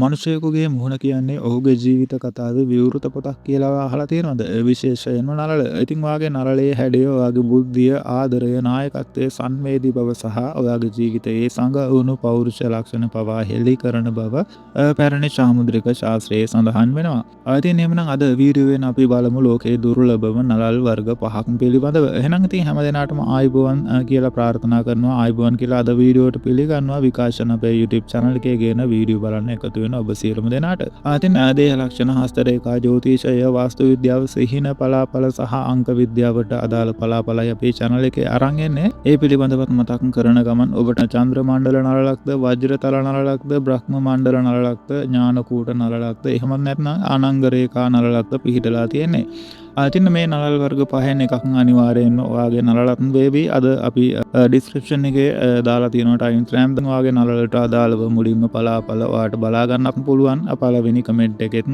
මනුෂ්‍යයෙකුගේ මුහුණ කියන්නේ ඔහුගේ ජීවිත කතාවේ විවෘත පොතක් කියලා අහලා තියෙනවද? විශේෂයෙන්ම නළල. ඉතින් ඔයාගේ නළලයේ හැඩය, ඔයාගේ බුද්ධිය, ආදරය, නායකත්වය, සංවේදී බව සහ ඔයාගේ ජීවිතයේ සඟවුණු පෞරුෂ ලක්ෂණ පවා හෙළි කරන බව පැරණි සාමුද්‍රික ශාස්ත්‍රයේ සඳහන් වෙනවා. ඉතින් එහෙමනම් අද වීඩියෝවෙන් අපි බලමු ලෝකයේ දුර්ලභම නළල් වර්ග පහක් පිළිබඳව. එහෙනම් ඉතින් හැම දෙනාටම ආයුබෝවන් කියලා ප්‍රාර්ථනා කරනවා. ආයුබෝවන් කියලා අද වීඩියෝවට පිළිගන්නවා විකාශන අපේ YouTube channel එකේ ගෙන වීඩියෝ බලන්න එකතු වෙන ඔබ සියලුම දෙනාට. ඉතින් දේහ ලක්ෂණ, හස්ත රේඛා, ජ්‍යොතිෂය, වාස්තු විද්‍යාව, සිහින පලාපල සහ අංක විද්‍යාවට අදාළ පලාපලයි අපේ channel එකේ අරන් එන්නේ. ඒ පිළිබඳවත් මතක් කරන ගමන් ඔබට චන්ද්‍ර මණ්ඩල නළලක්ද, වජ්‍රතල නළලක්ද, බ්‍රහ්ම මණ්ඩල නළලක්ද, ඥානකූට නළලක්ද, එහෙම නැත්නම් අනංග රේඛා නළලක්ද පිහිටලා තියෙන්නේ. ඉතින් මේ නළල් වර්ග පහෙන් එකක් අනිවාර්යයෙන්ම ඔයාගේ නළලක් වේවි. අද අපි ඩිස්ක්‍රිප්ෂන් එකේ දාලා තියෙනවා ටයිම් ස්ටෑම්ප්. ඔයාගේ නළලට අදාළව මුලින්ම පලාපල ඔයාට බලා ගන්නත් පුළුවන්. පළවෙනි කමෙන්ට් එකෙත්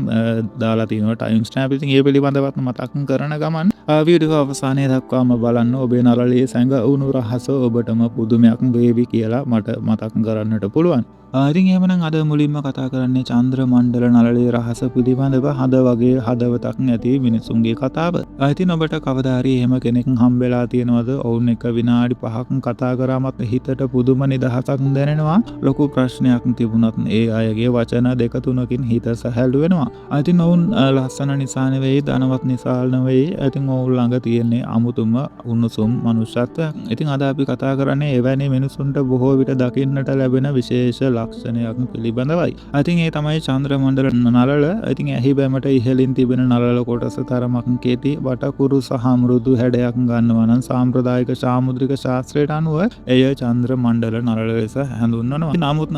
දාලා තියෙනවා ටයිම් ස්ටෑම්ප්. ඉතින් ඒ පිළිබඳවත් මතක් කරන ගමන් වීඩියෝ අවසානය දක්වාම බලන්න. ඔබේ නළලයේ සැඟවුණු රහස ඔබටම පුදුමයක් වේවි කියලා මට මතක් කරන්නට පුළුවන්. ඉතින් එහෙමනම් අද මුලින්ම කතා කරන්නේ චන්ද්‍ර මණ්ඩල නළලයේ රහස පිළිබඳව, හද වගේ හදවතක් නැති මිනිසුන්ගේ කතාව. ඉතින් ඔබට කවදා හරි එහෙම කෙනෙක් හම්බෙලා තියෙනවද? ඔවුන් එක්ක විනාඩි 5ක් කතා කරාමත් හිතට පුදුම නිදහසක් දැනෙනවා. ලොකු ප්‍රශ්නයක් තිබුණත් ඒ අයගේ වචන දෙක තුනකින් හිත සැහැල්ලු වෙනවා. ඉතින් ඔවුන් ලස්සන නිසා නෙවෙයි, ධනවත් නිසා නෙවෙයි. ඉතින් ඔවුන් ළඟ තියෙන්නේ අමුතුම උණුසුම් මනුෂ්‍යත්වයක්. ඉතින් අද අපි කතා කරන්නේ එවැනි මිනිසුන්ට බොහෝ විට දකින්නට ලැබෙන විශේෂ ලක්ෂණයක් පිළිබඳවයි. ඉතින් ඒ තමයි චන්ද්‍ර මණ්ඩල නළල. ඉතින් ඇහි බැමට ඉහළින් තිබෙන නළල කොටස තරමක් කෙටි, වටකුරු සහ මෘදු හැඩයක් ගන්නවා නම් සාම්ප්‍රදායික සාමුද්‍රික ශාස්ත්‍රයට අනුව එය චන්ද්‍ර මණ්ඩල නළල ලෙස හඳුන්වනවා. නමුත්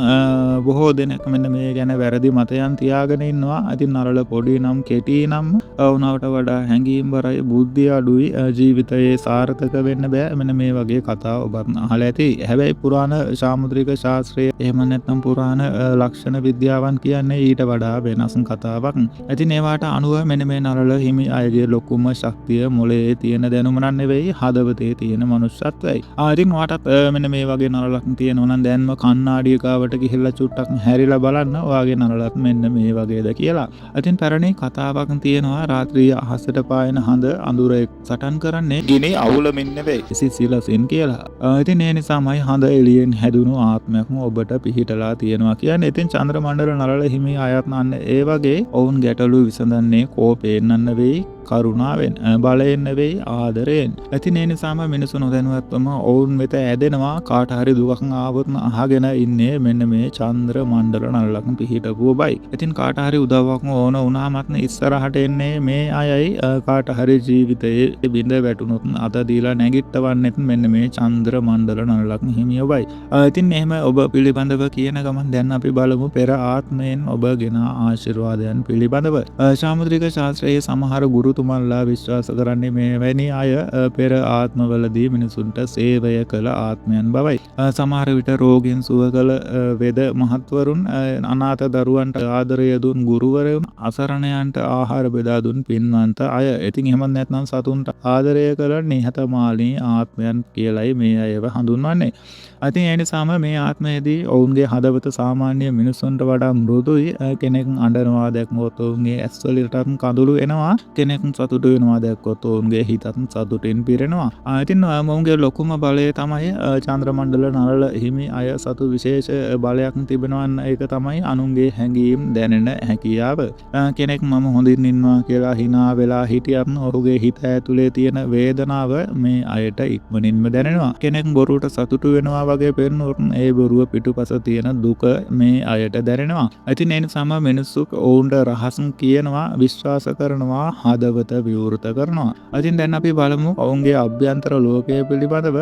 බොහෝ දෙනෙක් මෙන්න මේ ගැන වැරදි මතයන් තියාගෙන ඉන්නවා. ඉතින් නළල පොඩි නම් කෙටි නම් වුණාට වඩා හැඟීම් බරයි, බුද්ධිය අඩුයි, ජීවිතයේ සාර්ථක වෙන්න බෑ. මෙන්න මේ වගේ කතා ඔබත් අහලා ඇති. හැබැයි පුරාණ සාමුද්‍රික ශාස්ත්‍රය එහෙම නැත්නම් පුරාණ ලක්ෂණ විද්‍යාවන් කියන්නේ ඊට වඩා වෙනස් කතාවක්. ඉතින් ඒවාට අනුව මෙන්න මේ නළල හිමි අයගේ ලොකුම ශක්තිය මොළයේ තියෙන දැනුම නම් නෙවෙයි, හදවතේ තියෙන මනුෂ්‍යත්වයයි. ඉතින් ඔයාටත් මෙන්න මේ වගේ නළලක් තියෙනවා නම් දැන්ම කණ්ණාඩිය ගාවට ගිහිල්ලා චුට්ටක් හැරිලා බලන්න ඔයාගේ නළලත් මෙන්න මේ වගේද කියලා. ඉතින් පැරණි කතාවක් තියෙනවා, රාත්‍රියේ අහසට පායන හඳ අඳුර සටන් කරන්නේ ගිනි අවුලමින් නෙවෙයි, සිසිලසින් කියලා. ඉතින් ඒ නිසාමයි හඳ එළියෙන් හැදුණු ආත්මයක්ම ඔබට පිහිටලා තියෙනවා කියන්නේ. ඉතින් චන්ද්‍ර මණ්ඩල නළල හිමි අයත් අන්න ඒ වගේ ඔවුන් ගැටලු විසඳන්නේ කෝපයෙන් නෙවෙයි, කරුණාවෙන්, බලයෙන් නෙවෙයි, ආදරයෙන්. ඉතින් ඒ නිසාම මිනිසු නොදැනුවත්වම ඔවුන් වෙත ඇදෙනවා. කාට හරි දුකක් ආවොත් අහගෙන ඉන්නේ මෙන්න මේ චන්ද්‍ර මණ්ඩල නළලක් පිහිටපු ඔබයි. ඉතින් කාට හරි උදව්වක් ඕන වුණාමත් ඉස්සරහට එන්නේ මේ අයයි. කාට හරි ජීවිතයේ බිඳ වැටුනොත් අත දීලා නැගිටවන්නෙත් මෙන්න මේ චන්ද්‍ර මණ්ඩල නළලක් හිමි ඔබයි. ඉතින් එහෙම ඔබ පිළිබඳව කියන ගමන් දැන් අපි බලමු පෙර ආත්මයෙන් ඔබ ගෙන ආශිර්වාදයන් පිළිබඳව. සාමුද්‍රික ශාස්ත්‍රයේ සමහර ගුරුතුමන්ලා විශ්වාස කරන්නේ මේ වැනි අය පෙර ආත්මවලදී මිනිසුන්ට සේවය කළ ආත්මයන් බවයි. සමහර විට රෝගීන් සුව කළ වෙද මහත්වරුන්, අනාථ දරුවන්ට ආදරය දුන් ගුරුවරුන්, අසරණයන්ට ආහාර බෙදා දුන් පින්වන්ත අය. ඉතින් එහෙම නැත්නම් සතුන්ට ආදරය කළ නිහතමානී ආත්මයන් කියලයි මේ අයව හඳුන්වන්නේ. ඉතින් ඒ නිසාම මේ ආත්මයේදී ඔවුන්ගේ හදවත සාමාන්‍ය මිනිසුන්ට වඩා මෘදුයි. කෙනෙක් අඬනවා දැක්කොත් ඔවුන්ගේ ඇස් වලටත් කඳුළු එනවා. කෙනෙක් සතුටු වෙනවා දැක්කොත් ඔවුන්ගේ හිතත් සතුටින් පිරෙනවා. ඉතින් මොවුන්ගේ ලොකුම බලය තමයි චන්ද්‍ර මණ්ඩල නළල හිමි අය සතු විශේෂ බලයක් තිබෙනවා. ඒක තමයි අනුන්ගේ හැඟීම් දැනෙන හැකියාව. කෙනෙක් මම හොඳින් ඉන්නවා කියලා හිනා වෙලා හිටියත් ඔහුගේ හිත ඇතුලේ තියෙන වේදනාව මේ අයට ඉක්මනින්ම දැනෙනවා. කෙනෙක් බොරුවට සතුටු වෙනවා වගේ පෙන්නුවොත් ඒ බොරුව පිටුපස තියෙන දුක මේ අයට දැනෙනවා. ඉතින් ඒ නිසාම මිනිස්සු ඔවුන්ට රහස් කියනවා, විශ්වාස කරනවා, හදවත විවෘත කරනවා. ඉතින් දැන් අපි බලමු ඔවුන්ගේ අභ්‍යන්තර ලෝකය පිළිබඳව.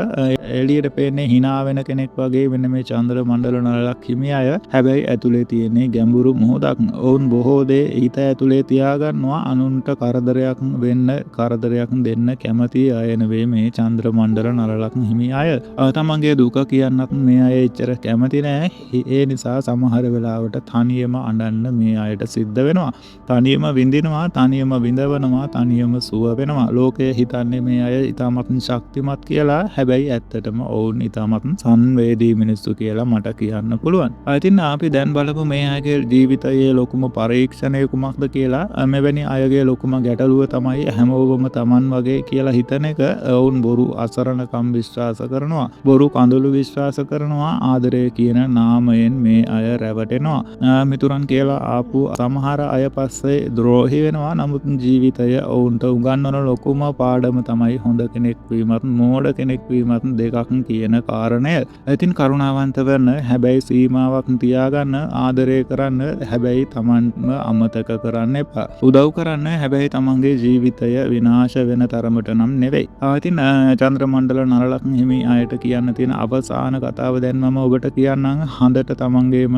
එළියට පේන්නේ හිනා වෙන කෙනෙක් වගේ මෙන්න මේ චන්ද්‍ර මණ්ඩල නළලක් හිමි අය. හැබැයි ඇතුලේ තියෙන්නේ ගැඹුරු මුහුදක්. ඔවුන් බොහෝ දේ හිත ඇතුලේ තියාගන්නවා. අනුන්ට කරදරයක් වෙන්න, කරදරයක් දෙන්න කැමති අය නෙවෙයි මේ චන්ද්‍ර මණ්ඩල නළලක් හිමි අය. තමන්ගේ දුක කියන්නත් මේ අය එච්චර කැමති නෑ. හැකි. ඒ නිසා සමහර වෙලාවට තනියම අඬන්න මේ අයට සිද්ධ වෙනවා. තනියම විඳිනවා, තනියම විඳවනවා, තනියම සුව වෙනවා. ලෝකය හිතන්නේ මේ අය ඉතාමත් ශක්තිමත් කියලා. හැබැයි ඇත්තටම ඔවුන් ඉතාමත් සංවේදී මිනිස්සු කියලා මට කියන්න පුළුවන්. ඉතින් අපි දැන් බලමු මේ අයගේ ජීවිතයේ ලොකුම පරීක්ෂණය කුමක්ද කියලා. මෙවැනි අයගේ ලොකුම ගැටලුව තමයි හැමෝම තමන් වගේ කියලා හිතන එක. ඔවුන් බොරු අසරණකම් විශ්වාස කරනවා, බොරු කඳුළු විශ්වාස කරනවා, ආදරය කියන නාමයෙන් මේ අය රැවටෙනවා. මිතුරන් කියලා ආපු සමහර අය පස්සේ ද්‍රෝහි වෙනවා. නමුත් ජීවිතය ඔවුන්ට උගන්වන ලොකුම පාඩම තමයි හොඳ කෙනෙක් වීමත් මෝඩ කෙනෙක් වීමත් දෙකක් කියන කාරණය. ඉතින් කරුණාවන්ත වෙන්න, හැබැයි සීමාවක් තියාගන්න, ආදරය කරන්න, හැබැයි තමන්ම අමතක කරන්න එපා. උදව් කරන්න, හැබැයි තමන්ගේ ජීවිතය විනාශ වෙන තරමට නම් නෙවෙයි. ඉතින් චන්ද්‍ර මණ්ඩල නරලක් හිමි අයට කියන්න තියෙන අවසාන කතාව දැන් මම ඔබට කියන්නම්. හඳට තමන්ගේම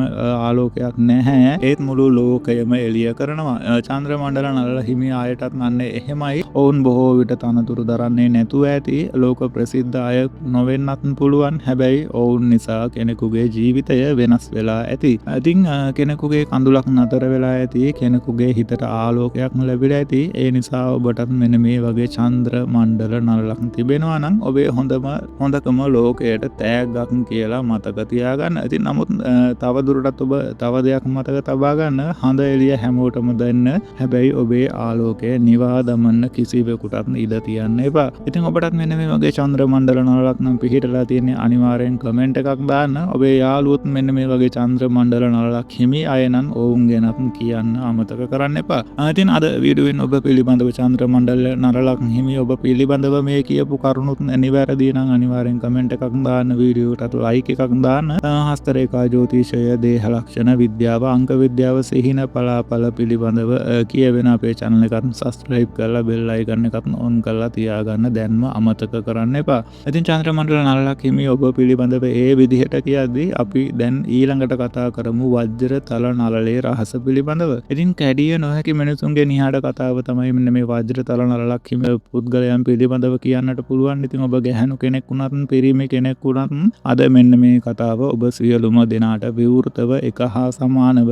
ආලෝකයක් නැහැ, ඒත් මුළු ලෝකයම එළිය කරනවා. චන්ද්‍ර මණ්ඩල නරල හිමි අයටත් අන්න එහෙමයි. ඔවුන් බොහෝ විට තනතුරු දරන්නේ නැතුව ඇති, ලෝක ප්‍රසිද්ධ අය නොවෙන්නත් පුළුවන්. හැබැයි ඔවුන් නිසා කෙනෙකුගේ ජීවිතය වෙනස් වෙලා ඇති. ඉතින් කෙනෙකුගේ කඳුලක් නතර වෙලා ඇති, කෙනෙකුගේ හිතට ආලෝකයක් ලැබිලා ඇති. ඒ නිසා ඔබටත් මෙන්න මේ වගේ චන්ද්‍ර මණ්ඩල නරලක් තිබෙනවා නම් ඔබේ හොඳකම ලෝකයට තෑග්ගක් කියලා මතක තියාගන්න. ඉතින් නමුත් තව දුරටත් ඔබ තව දෙයක් මතක තබා ගන්න, හඳ එළිය හැමෝටම දෙන්න, හැබැයි ඔබේ ආලෝකය නිවා දමන්න කිසිවෙකුටත් ඉඩ තියන්න එපා. ඉතින් ඔබටත් මෙන්න මේ වගේ චන්ද්‍ර මණ්ඩල නරලක් නම් පිහිටලා තියෙන්නේ, අනිවාර්යෙන් කමෙන්ට් එකක් දාන්න. ඔබේ යාළුවොත් මෙන්න මේ වගේ චන්ද්‍ර මණ්ඩල නරලක් හිමි අය නම් ඔවුන් ගැනත් කියන්න අමතක කරන්න එපා. ඉතින් අද වීඩියෝවෙන් ඔබ පිළිබඳව චන්ද්‍ර මණ්ඩල නරලක් හිමි ඔබ පිළිබඳව මේ කියපු කරුණුත් නිවැරදි නම් අනිවාර්යෙන් කමෙන්ට් එකක් දාන්න, වීඩියෝ එකටත් ලයික් එකක් දාන්න. හස්තරේඛා ජ්‍යොතිෂය, දේහ ලක්ෂණ විද්‍යාව, අංක විද්‍යාව, සිහින පලාපල පිළිබඳව කියවෙන අපේ channel එකත් subscribe කරලා බෙල් අයිකන් එකත් ඔන් කරලා තියාගන්න දැන්ම අමතක කරන්න එපා. ඉතින් චන්ද්‍ර මණ්ඩල නරලක් හිමි ඔබ පිළිබඳව ඒ විදිහට කියද්දී අපි දැන් ඊළඟට කතා කරමු වජ්‍ර තල නළලේ රහස පිළිබඳව. ඉතින් කැඩිය නොහැකි මිනිසුන්ගේ නිහඬ කතාව තමයි මෙන්න මේ වජ්‍ර තල නළලක් හිමි පුද්ගලයන් පිළිබඳව කියන්නට පුළුවන්. ඉතින් ඔබ ගැහැණු කෙනෙක් වුණත් පිරිමි කෙනෙක් වුණත් අද මෙන්න මේ කතාව ඔබ සියලුම දෙනාට විවෘතව එක හා සමානව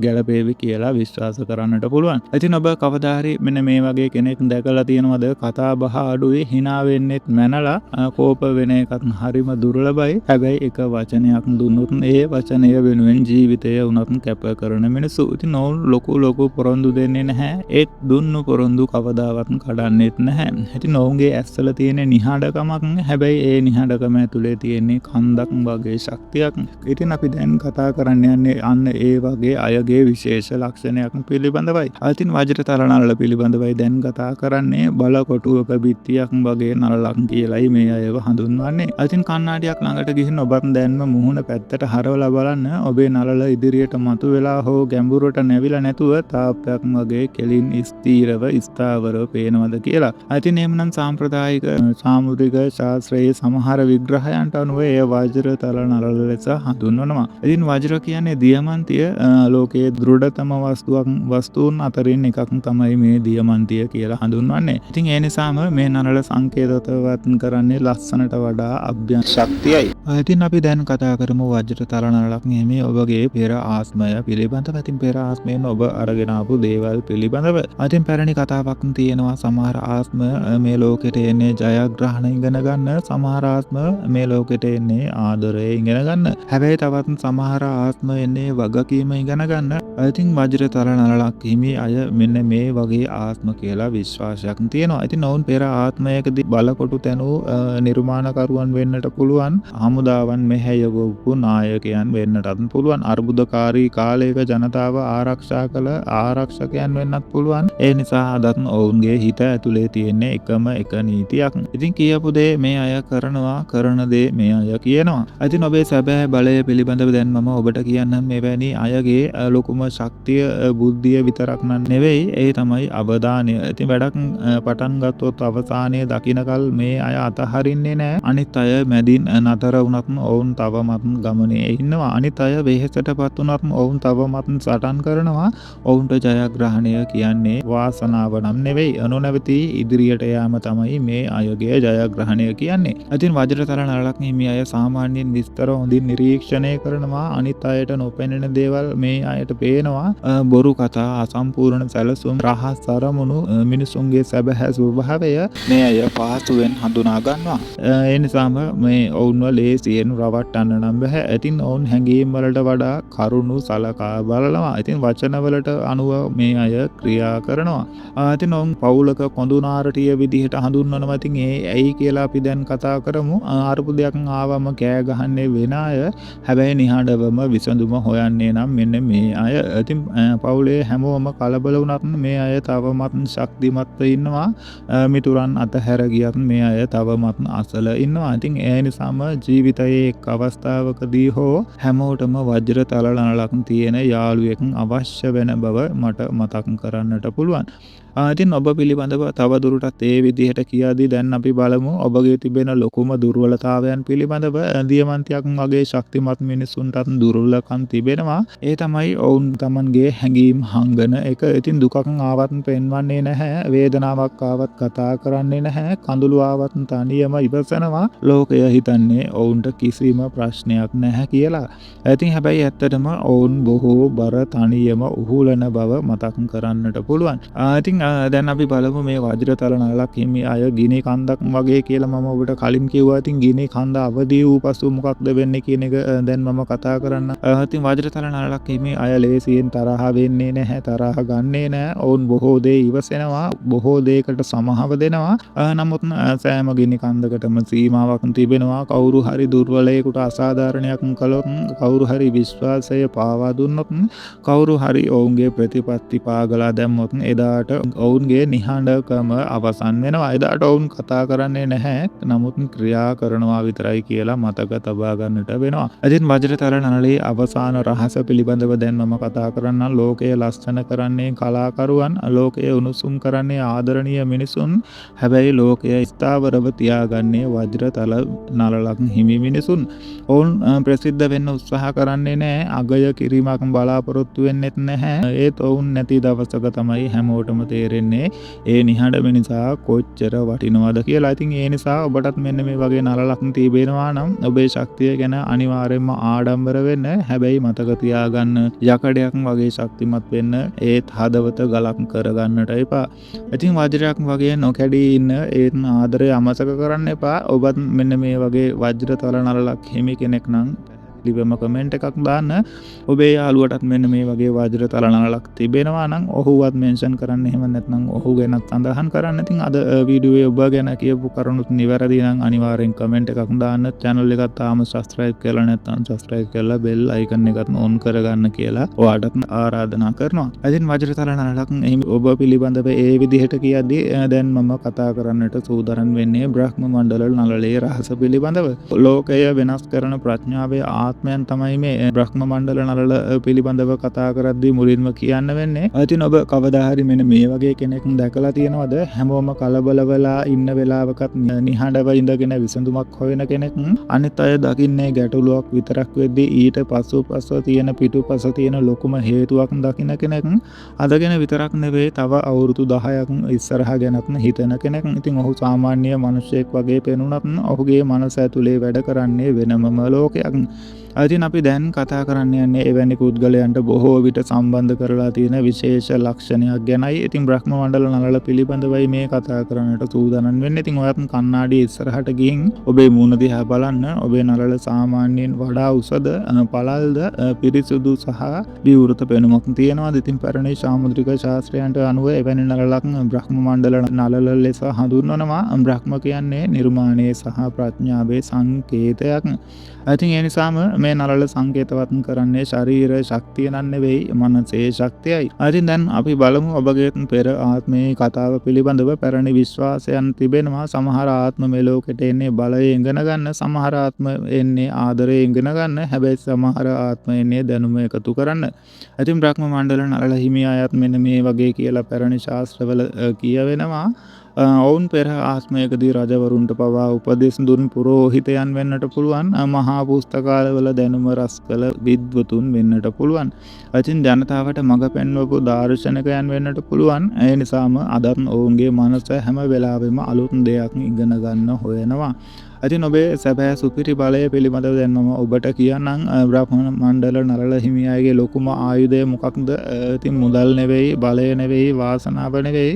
ගැලපේවි කියලා විශ්වාස කරන්නට පුළුවන්. ඉතින් ඔබ කවදා හරි මෙන්න මේ වගේ කෙනෙක් දැකලා තියෙනවද? කතා බහ අඩුයි, hina වෙන්නෙත් මැනලා, කෝප වෙන එකත් හරිම දුර්ලභයි. හැබැයි එක වචනයක් දුන්නොත් ඒ වචනය වෙනුවෙන් ජීවිතය වුණත් කැප කරන මිනිස්සු. ඉතින් ඔවුන් ලොකු ලොකු පොරොන්දු දෙන්නේ නැහැ, ඒත් දුන්නු පොරොන්දු කවදාවත් කඩන්නෙත් නැහැ. ඉතින් ඔවුන්ගේ ඇස්වල තියෙන නිහඬකමක්, හැබැයි ඒ නිහඬකම ඇතුලේ තියෙන්නේ කන්දක් වගේ ශක්තියක්. ඉතින් අපි දැන් කතා කරන්න යන්නේ අන්න ඒ වගේ අයගේ විශේෂ ලක්ෂණයක් පිළිබඳවයි. ඉතින් වජ්‍ර තල නළල පිළිබඳවයි දැන් කතා කරන්නේ. බල කොටුවක බිත්තියක් වගේ නළලක් කියලයි මේ අයව හඳුන්වන්නේ. ඉතින් කණ්ණාඩියක් ළඟට ගිහින් ඔබත් දැන්ම මුහුණ පැත්තට හරවලා බලන්න. ඔබේ නළල ඉදිරියට මතු වෙලා හෝ ගැඹුරට නැවිලා නැතුව තාප්පයක් වගේ කෙලින් ස්ථීරව ස්ථාවරව පේනවද කියලා. ඉතින් එහෙමනම් සාම්ප්‍රදායික සාමුද්‍රික ශාස්ත්‍රයේ සමහර විග්‍රහයන්ට අනුව එය වජ්‍ර තල නළල ලෙස හඳුන්වනවා. ඉතින් වජ්‍ර කියන්නේ දියමන්තිය. ලෝකයේ දෘಢතම වස්තුන් අතරින් එකක් තමයි මේ දියමන්තිය කියලා හඳුන්වන්නේ. ඉතින් ඒ නිසාම මේ නළල සංකේතවත් කරන්නේ ලස්සනට වඩා අභ්‍යන්තර ශක්තියයි. ඉතින් අපි දැන් කතා කරමු වජ්‍ර තල නළලක් හිමි ඔබගේ පෙර ආත්මය පිළිබඳව. ඉතින් පෙර ආත්මයෙන් ඔබ අරගෙන ආපු දේවල් පිළිබඳව. ඉතින් පැරණි කතාවක් තියෙනවා, සමහර ආත්ම මේ ලෝකෙට එන්නේ ජයග්‍රහණ ඉගෙන ගන්න, සමහර ආත්ම මේ ලෝකෙට එන්නේ ආදරය ඉගෙන ගන්න. හැබැයි තවත් සමහර ආත්ම එන්නේ වගකීම ඉගෙන ගන්න. ඉතින් වජ්‍ර තල නළලක් හිමි අය මෙන්න මේ වගේ ආත්ම කියලා විශ්වාසයක් තියෙනවා. ඉතින් ඔවුන් පෙර ආත්මයකදී බලකොටු තැනූ නිර්මාණකරුවන් වෙන්නට පුළුවන්, හමුදාවන් මෙහෙයවපු නායකයන් වෙන්නටත් පුළුවන්, අර්බුදකාරී කාලයක ජනතාව ආරක්ෂා කළ ආරක්ෂකයන් වෙන්නත් පුළුවන්. ඒ නිසා අදත් ඔවුන්ගේ හිත ඇතුලේ තියෙන්නේ එකම එක නීතියක්. ඉතින් කියපු දේ මේ අය කරනවා, කරන දේ මේ අය කියනවා. ඉතින් ඔබේ සැබෑ බලය පිළිබඳව දැන් මම ඔබට කියන්නම්. මෙවැනි අයගේ ලොකුම ශක්තිය බුද්ධිය විතරක් නම් නෙවෙයි, ඒ තමයි අවධානය. ඉතින් වැඩක් පටන් ගත්තොත් අවසානයේ දකින්නකල් මේ අය අතහරින්නේ නෑ. අනිත් අය මැදින් නතර වුණත් ඔවුන් තවමත් ගමනේ ඉන්නවා. අනිත් අය වෙහෙසටපත් වුණත් ඔවුන් තවමත් සටන් කරනවා. ඔවුන්ට ජයග්‍රහණය කියන්නේ වාසනාව නම් නෙවෙයි, නොනැවතී ඉදිරියට යාම තමයි මේ අයගේ ජයග්‍රහණය කියන්නේ. ඉතින් වජ්‍රතල නළලක් හිමි අය සාමාන්‍යයෙන් විස්තර හොඳින් නිරීක්ෂණය කරනවා. අනිත් අයට නොපෙනෙන දේවල් මේ අයට පේනවා. බොරු කතා, අසම්පූර්ණ සැලසුම්, රහස් අරමුණු, මිනිසුන්ගේ සැබෑ ස්වභාවය මේ අය පහසුවෙන් හඳුනා ගන්නවා. ඒ නිසාම මේ ඔවුන්ව ලේසියෙන් රවට්ටන්න නම් බැහැ. ඉතින් ඔවුන් හැඟීම් වලට වඩා කරුණු සලකා බලනවා. ඉතින් වචන වලට අනුව මේ අය ක්‍රියා කරනවා. ඉතින් ඔවුන් පවුලක කොඳුනාරටිය විදිහට හඳුන්වනවා. ඉතින් ඒ ඇයි කියලා අපි දැන් කතා කරමු. අර්බුදයක් ආවම කෑ ගහන්නේ වෙන අය. හැබැයි නිහඬවම විසඳුම හොයන්නේ නම් මෙන්න මේ අය. ඉතින් පවුලේ හැමෝම කලබල වුණත් මේ අය තවමත් ශක්තිමත්ව ඉන්නවා. මිතුරන් අතහැර ගියත් මේ අය තවමත් අසල ඉන්නවා. ඉතින් ඒ නිසාම ජීවිතයේ එක් අවස්ථාවකදී හෝ හැමෝටම වජ්‍රතල නළලක් තියෙන යාළුවෙක් අවශ්‍ය වෙන බව මට මතක් කරන්නට පුළුවන්. ඉතින් ඔබ පිළිබඳව තව දුරටත් ඒ විදිහට කියද්දී දැන් අපි බලමු ඔබගේ තිබෙන ලොකුම දුර්වලතාවයන් පිළිබඳව. දියමන්තියක් වගේ ශක්තිමත් මිනිසුන්ටත් දුර්වලකම් තිබෙනවා. ඒ තමයි ඔවුන් තමන්ගේ හැඟීම් හංගන එක. ඉතින් දුකක් ආවත් පෙන්වන්නේ නැහැ, වේදනාවක් ආවත් කතා කරන්නේ නැහැ, කඳුළු ආවත් තනියම ඉවසනවා. ලෝකය හිතන්නේ ඔවුන්ට කිසිම ප්‍රශ්නයක් නැහැ කියලා. ඉතින් හැබැයි ඇත්තටම ඔවුන් බොහෝ බර තනියම උහුලන බව මතක් කරන්නට පුළුවන්. ඉතින් දැන් අපි බලමු මේ වජ්‍රතල නළලක් හිමි අය ගිනි කන්දක් වගේ කියලා මම ඔබට කලින් කිව්වා. ඉතින් ගිනි කන්ද අවදි වූ පසු මොකක්ද වෙන්නේ කියන එක දැන් මම කතා කරන්න. ඉතින් වජ්‍රතල නළලක් හිමි අය ලේසියෙන් තරහ වෙන්නේ නැහැ, තරහ ගන්නේ නැහැ. ඔවුන් බොහෝ දේ ඉවසෙනවා, බොහෝ දේකට සමහව දෙනවා. නමුත් සෑම ගිනි කන්දකටම සීමාවක් තිබෙනවා. කවුරු හරි දුර්වලයෙකුට අසාධාරණයක් කළොත්, කවුරු හරි විශ්වාසය පාවා දුන්නොත්, කවුරු හරි ඔවුන්ගේ ප්‍රතිපත්ති පාගලා දැම්මොත් එදාට ඔවුන්ගේ නිහඬකම අවසන් වෙනවා. එදාට ඔවුන් කතා කරන්නේ නැහැ, නමුත් ක්‍රියා කරනවා විතරයි කියලා මතක තබා ගන්නට වෙනවා. ඉතින් වජ්‍රතල නළලේ අවසාන රහස පිළිබඳව දැන් මම කතා කරන්නම්. ලෝකය ලස්සන කරන්නේ කලාකරුවන්, ලෝකය උණුසුම් කරන්නේ ආදරණීය මිනිසුන්. හැබැයි ලෝකය ස්ථාවරව තියාගන්නේ වජ්‍රතල නළලක් හිමි මිනිසුන්. ඔවුන් ප්‍රසිද්ධ වෙන්න උත්සාහ කරන්නේ නැහැ, අගය කිරීමක් බලාපොරොත්තු වෙන්නෙත් නැහැ. ඒත් ඔවුන් නැති දවසක තමයි හැමෝටම තේරෙන්නේ ඒ නිහඬ මිනිසා කොච්චර වටිනවද කියලා. ඉතින් ඒ නිසා ඔබටත් මෙන්න මේ වගේ නළලක් තිබෙනවා නම් ඔබේ ශක්තිය ගැන අනිවාර්යයෙන්ම ආඩම්බර වෙන්න. හැබැයි මතක තියාගන්න, යකඩයක් වගේ ශක්තිමත් වෙන්න, ඒත් හදවත ගලක් කරගන්නට එපා. ඉතින් වජ්‍රයක් වගේ නොකැඩී ඉන්න, ඒත් ආදරය අමතක කරන්න එපා. ඔබත් මෙන්න මේ වගේ වජ්‍රතල නළලක් හිමි කෙනෙක් නම් ලිවම කමෙන්ට් එකක් දාන්න. ඔබේ යාළුවටත් මෙන්න මේ වගේ වජ්‍රතල නළලක් තිබෙනවා නම් ඔහුවත් මෙන්ෂන් කරන්න, එහෙම නැත්නම් ඔහු ගැනත් සඳහන් කරන්න. ඉතින් අද වීඩියෝ එකේ ඔබ ගැන කියපු කරුණුත් නිවැරදි නම් අනිවාර්යෙන් කමෙන්ට් එකක් දාන්න. චැනල් එකත් තාම සබ්ස්ක්‍රයිබ් කරලා නැත්නම් සබ්ස්ක්‍රයිබ් කරලා බෙල් අයිකන් එකත් ඔන් කරගන්න කියලා ඔයාටත් ආරාධනා කරනවා. ඉතින් වජ්‍රතල නළලක් එහෙම ඔබ පිළිබඳව ඒ විදිහට කියද්දී දැන් මම කතා කරන්නට සූදානම් වෙන්නේ බ්‍රහ්ම මණ්ඩල නළලේ රහස පිළිබඳව. ලෝකය වෙනස් කරන ප්‍රඥාවේ ආත්මයන් තමයි මේ බ්‍රහ්ම මණ්ඩල නළල පිළිබඳව කතා කරද්දී මුලින්ම කියන්න වෙන්නේ. ඉතින් ඔබ කවදා හරි මෙන්න මේ වගේ කෙනෙක් දැකලා තියෙනවද? හැමෝම කලබල වෙලා ඉන්න වෙලාවකත් නිහඬව ඉඳගෙන විසඳුමක් හොයන කෙනෙක්. අනිත් අය දකින්නේ ගැටලුවක් විතරක් වෙද්දී ඊට පසුපස තියෙන පිටුපස තියෙන ලොකුම හේතුවක් දකින කෙනෙක්. අද ගැන විතරක් නෙවෙයි, තව අවුරුදු 10ක් ඉස්සරහ ගැනත් හිතන කෙනෙක්. ඉතින් ඔහු සාමාන්‍ය මිනිසෙක් වගේ පෙනුනත් ඔහුගේ මනස ඇතුලේ වැඩ කරන්නේ වෙනමම ලෝකයක්. ඉතින් අපි දැන් කතා කරන්න යන්නේ එවැනි පුද්ගලයන්ට බොහෝ විට සම්බන්ධ කරලා තියෙන විශේෂ ලක්ෂණයක් ගැනයි. ඉතින් බ්‍රහ්ම මණ්ඩල නළල පිළිබඳවයි මේ කතා කරන්නට සූදානම් වෙන්නේ. ඉතින් ඔයත් කණ්ණාඩිය ඉස්සරහට ගිහින් ඔබේ මූණ දිහා බලන්න. ඔබේ නළල සාමාන්‍යයෙන් වඩා උසද, පළල්ද, පිරිසුදු සහ විවෘත පෙනුමක් තියෙනවද? ඉතින් පැරණි සාමුද්‍රික ශාස්ත්‍රයන්ට අනුව එවැනි නළලක් බ්‍රහ්ම මණ්ඩල නළල ලෙස හඳුන්වනවා. බ්‍රහ්ම කියන්නේ නිර්මාණයේ සහ ප්‍රඥාවේ සංකේතයක්. ඉතින් ඒ නිසාම මේ නළල සංකේතවත් කරන්නේ ශරීර ශක්තිය නම් නෙවෙයි, මනසේ ශක්තියයි. ඉතින් දැන් අපි බලමු ඔබගේ පෙර ආත්මයේ කතාව පිළිබඳව පැරණි විශ්වාසයන් තිබෙනවා. සමහර ආත්ම මේ ලෝකෙට එන්නේ බලය ඉගෙන ගන්න, සමහර ආත්ම එන්නේ ආදරය ඉගෙන ගන්න, හැබැයි සමහර ආත්ම එන්නේ දැනුම එකතු කරන්න. ඉතින් බ්‍රහ්ම මණ්ඩල නළල හිමි අයත් මෙන්න මේ වගේ කියලා පැරණි ශාස්ත්‍රවල කියවෙනවා. ඔවුන් පෙර ආත්මයකදී රජවරුන්ට පවා උපදෙස් දුන් පුරෝහිතයන් වෙන්නට පුළුවන්, මහා පුස්තකාලවල දැනුම රැස් කළ විද්වතුන් වෙන්නට පුළුවන්. ඉතින් ජනතාවට මඟ පෙන්වපු දාර්ශනිකයන් වෙන්නට පුළුවන්. ඒ නිසාම අදත් ඔවුන්ගේ මනස හැම වෙලාවෙම අලුත් දෙයක් ඉගෙන ගන්න හොයනවා. ඉතින් ඔබේ සැබෑ සුපිරි බලය පිළිබඳව දැන් මම ඔබට කියන්නම්. බ්‍රහ්ම මණ්ඩල නළල හිමි අයගේ ලොකුම ආයුධය මොකක්ද? ඉතින් මුදල් නෙවෙයි, බලය නෙවෙයි, වාසනාව නෙවෙයි,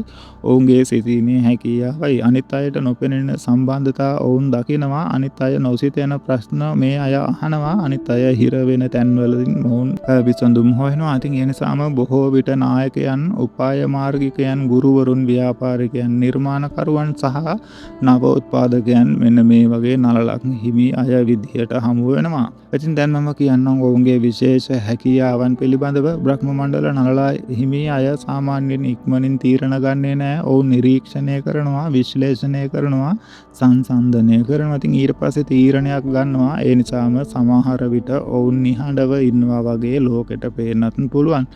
ඔවුන්ගේ සිතීමේ හැකියාවයි. අනිත් අයට නොපෙනෙන සම්බන්ධතා ඔවුන් දකිනවා. අනිත් අය නොසිතන ප්‍රශ්න මේ අය අහනවා. අනිත් අය හිර වෙන තැන්වලින් ඔවුන් විසඳුම් හොයනවා. ඉතින් ඒ නිසාම බොහෝ විට නායකයන්, උපාය මාර්ගිකයන්, ගුරුවරුන්, ව්‍යාපාරිකයන්, නිර්මාණකරුවන් සහ නව උත්පාදකයන් මෙන්න මේ වගේ නළලක් හිමි අය විදිහට හමු වෙනවා. ඉතින් දැන් මම කියන්නම් ඔවුන්ගේ විශේෂ හැකියාවන් පිළිබඳව. බ්‍රහ්ම මණ්ඩල නළල හිමි අය සාමාන්‍යයෙන් ඉක්මනින් තීරණ ගන්නේ නෑ. ඔවුන් නිරීක්ෂණය කරනවා, විශ්ලේෂණය කරනවා, සංසන්දනය කරනවා. ඉතින් ඊට පස්සේ තීරණයක් ගන්නවා. ඒ නිසාම සමහර විට ඔවුන් නිහඬව ඉන්නවා වගේ ලෝකෙට පේන්නත් පුළුවන්.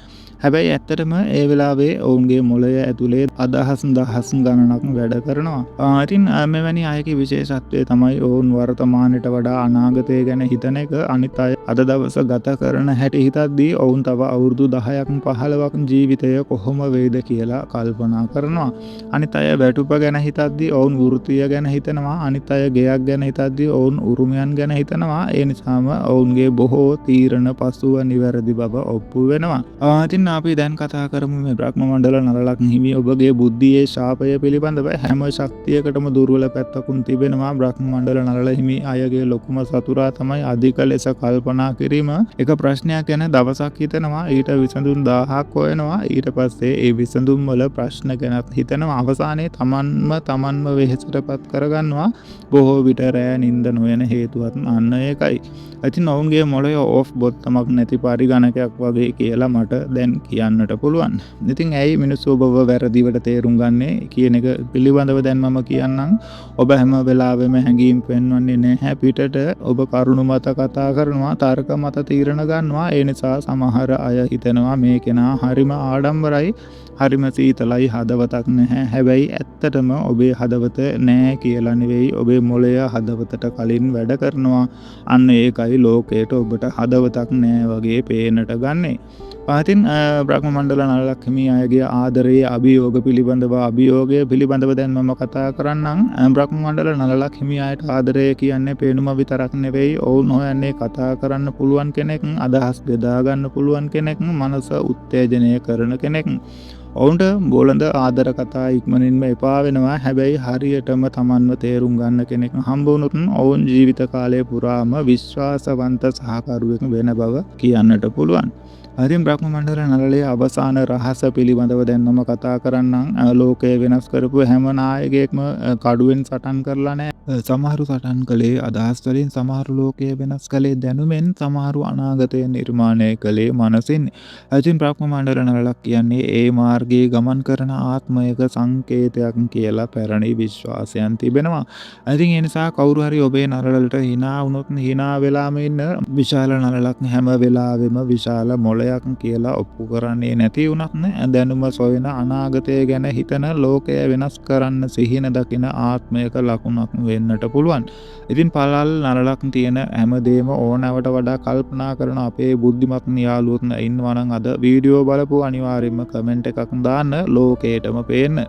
හැබැයි ඇත්තටම ඒ වෙලාවේ ඔවුන්ගේ මොළය ඇතුලේ අදහස් දහස් ගණනක් වැඩ කරනවා. ඉතින් මෙවැනි අයගේ විශේෂත්වය තමයි ඔවුන් වර්තමානයට වඩා අනාගතය ගැන හිතන එක. අනිත් අය අද දවස ගත කරන හැටි හිතද්දී ඔවුන් තව අවුරුදු 10ක් 15ක් ජීවිතය කොහොම වෙයිද කියලා කල්පනා කරනවා. අනිත් අය වැටුප ගැන හිතද්දී ඔවුන් වෘත්තිය ගැන හිතනවා. අනිත් අය ගෙයක් ගැන හිතද්දී ඔවුන් උරුමයන් ගැන හිතනවා. ඒ නිසාම ඔවුන්ගේ බොහෝ තීරණ පසුව නිවැරදි බව ඔප්පු වෙනවා. ඉතින් අපි දැන් කතා කරමු මේ බ්‍රහ්ම මණ්ඩල නළලක් හිමි ඔබගේ බුද්ධියේ ශාපය පිළිබඳව. හැම ශක්තියකටම දුර්වල පැත්තකුන් තිබෙනවා. බ්‍රහ්ම මණ්ඩල නළල හිමි අයගේ ලොකුම සතුරා තමයි අධික ලෙස කල්පනා කිරීම. එක ප්‍රශ්නයක් ගැන දවසක් හිතනවා, ඊට විසඳුම් 1000ක් හොයනවා, ඊට පස්සේ ඒ විසඳුම් වල ප්‍රශ්න ගැනත් හිතනවා. අවසානයේ තමන්ම වෙහෙසටපත් කරගන්නවා. බොහෝ විට රෑ නිින්ද නොයන හේතුවත් අන්න ඒකයි. ඉතින් ඔවුන්ගේ මොළය ඕෆ් බොත්තමක් නැති පරිගණකයක් වගේ කියලා මට දැන් කියන්නට පුළුවන්. ඉතින් ඇයි මිනිස්සු ඔබව වැරදිවට තේරුම් ගන්නේ කියන එක පිළිබඳව දැන් මම කියන්නම්. ඔබ හැම වෙලාවෙම හැඟීම් පෙන්වන්නේ නැහැ. පිටට ඔබ කරුණු මත කතා කරනවා, තර්ක මත තීරණ ගන්නවා. ඒ නිසා සමහර අය හිතනවා මේ කෙනා හරිම ආඩම්බරයි, හරිම සීතලයි, හදවතක් නැහැ. හැබැයි ඇත්තටම ඔබේ හදවත නෑ කියලා නෙවෙයි, ඔබේ මොළය හදවතට කලින් වැඩ කරනවා. අන්න ඒකයි ලෝකයට ඔබට හදවතක් නෑ වගේ පේන්නට ගන්නේ. ඉතින් බ්‍රහ්ම මණ්ඩල නළලක් හිමි අයගේ ආදරයේ අභියෝග පිළිබඳව, අභියෝගය පිළිබඳව දැන් මම කතා කරන්නම්. බ්‍රහ්ම මණ්ඩල නළලක් හිමි අයට ආදරය කියන්නේ පේනුම විතරක් නෙවෙයි. ඔවුන් හොයන්නේ කතා කරන්න පුළුවන් කෙනෙක්, අදහස් බෙදා ගන්න පුළුවන් කෙනෙක්, මනස උත්තේජනය කරන කෙනෙක්. ඔවුන්ට බොළඳ ආදර කතා ඉක්මනින්ම එපා වෙනවා. හැබැයි හරියටම තමන්ව තේරුම් ගන්න කෙනෙක් හම්බ වුණොත් ඔවුන් ජීවිත කාලය පුරාම විශ්වාසවන්ත සහකරුවෙක් වෙන බව කියන්නට පුළුවන්. ඉතින් බ්‍රහ්ම මණ්ඩල නළලයේ අවසාන රහස පිළිබඳව දැන් මම කතා කරන්නම්. ලෝකය වෙනස් කරපු හැම නායකයෙක්ම කඩුවෙන් සටන් කරලා නෑ. සමහරු සටන් කළේ අදහස් වලින්, සමහරු ලෝකය වෙනස් කළේ දැනුමෙන්, සමහරු අනාගතය නිර්මාණය කළේ මනසින්. ඉතින් බ්‍රහ්ම මණ්ඩල නළලක් කියන්නේ ඒ මාර්ගයේ ගමන් කරන ආත්මයක සංකේතයක් කියලා පැරණි විශ්වාසයන් තිබෙනවා. ඉතින් ඒ නිසා කවුරු හරි ඔබේ නළලට හිනා වුණොත් හිනා වෙලාම ඉන්න. විශාල නළලක් හැම වෙලාවෙම විශාල මොළයක් කියලා ඔප්පු කරන්නේ නැති වුණත් දැනුම සොයන, අනාගතය ගැන හිතන, ලෝකය වෙනස් කරන්න සිහින දකින ආත්මයක ලකුණක් වෙන්නට පුළුවන්. ඉතින් පළල් නළලක් තියෙන හැමදේම ඕනෑවට වඩා කල්පනා කරන අපේ බුද්ධිමත් යාළුවොත් ඉන්නවා නම් අද වීඩියෝ බලපුව අනිවාර්යයෙන්ම කමෙන්ට් එකක් දාන්න, ලෝකයටම පේන්න.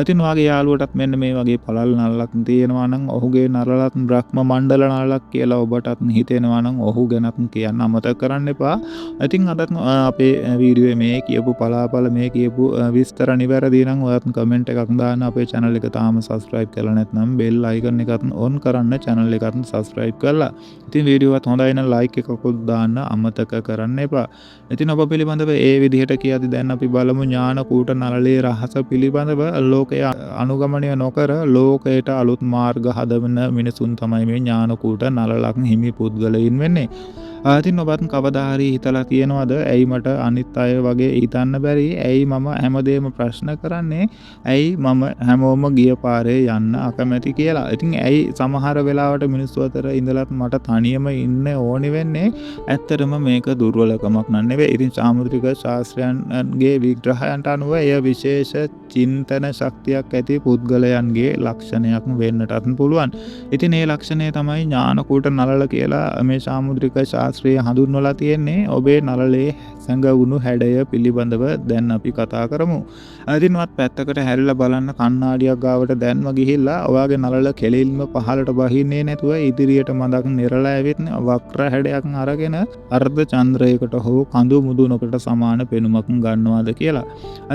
ඉතින් ඔයාගේ යාළුවටත් මෙන්න මේ වගේ පළල් නළලක් තියෙනවා නම්, ඔහුගේ නළලත් බ්‍රහ්ම මණ්ඩල නළලක් කියලා ඔබටත් හිතෙනවා නම් ඔහු ගැනත් කියන්න අමතක කරන්න එපා. ඉතින් අදත් අපේ වීඩියෝ මේ කියපු පලාපල මේ කියපු විස්තර නිවැරදි නම් ඔයත් කමෙන්ට් එකක් දාන්න. අපේ channel එක තාම subscribe කරලා නැත්නම් bell icon එකත් on කරන්න, channel එකත් subscribe කරලා. ඉතින් වීඩියෝ එකත් හොඳයි නම් like එකකුත් දාන්න අමතක කරන්න එපා. ඉතින් ඔබ පිළිබඳව ඒ විදිහට කියද්දි දැන් අපි බලමු ඥාන කූට නළලේ රහස පිළිබඳව. ලෝකය අනුගමනය නොකර ලෝකයට අලුත් මාර්ග හදවන මිනිසුන් තමයි මේ ඥාන කූට නළලක් හිමි පුද්ගලයින් වෙන්නේ. ඉතින් ඔබත් කවදා හරි හිතලා තියෙනවද ඇයි මට අනිත් අය වගේ හිතන්න බැරි? ඇයි මම හැමදේම ප්‍රශ්න කරන්නේ? ඇයි මම හැමෝම ගිය පාරේ යන්න අකමැති කියලා? ඉතින් ඇයි සමහර වෙලාවට මිනිස්සු අතර ඉඳලත් මට තනියම ඉන්න ඕනි වෙන්නේ? ඇත්තටම මේක දුර්වලකමක් නන් නෙවෙයි. ඉතින් සාමුද්‍රික ශාස්ත්‍රයන්ගේ විග්‍රහයන්ට අනුව එය විශේෂ චින්තන ශක්තියක් ඇති පුද්ගලයන්ගේ ලක්ෂණයක් වෙන්නටත් පුළුවන්. ඉතින් ඒ ලක්ෂණය තමයි ඥානකූට නලල කියලා මේ සාමුද්‍රික ශාස්ත්‍රය හඳුන්වලා තියෙන්නේ. ඔබේ නලලේ සැඟවුණු හැඩය පිළිබඳව දැන් අපි කතා කරමු. ඉතින්වත් පැත්තකට හැරිලා බලන්න කණ්ණාඩියක් ගාවට දැන්ම ගිහිල්ලා ඔයාගේ නලල කෙලින්ම පහළට බහින්නේ නැතුව ඉදිරියට මඳක් නිරලා ඇවිත් වක්‍ර හැඩයක් අරගෙන අර්ධ චන්ද්‍රයකට හෝ කඳු මුදුනකට සමාන පෙනුමක් ගන්නවාද කියලා.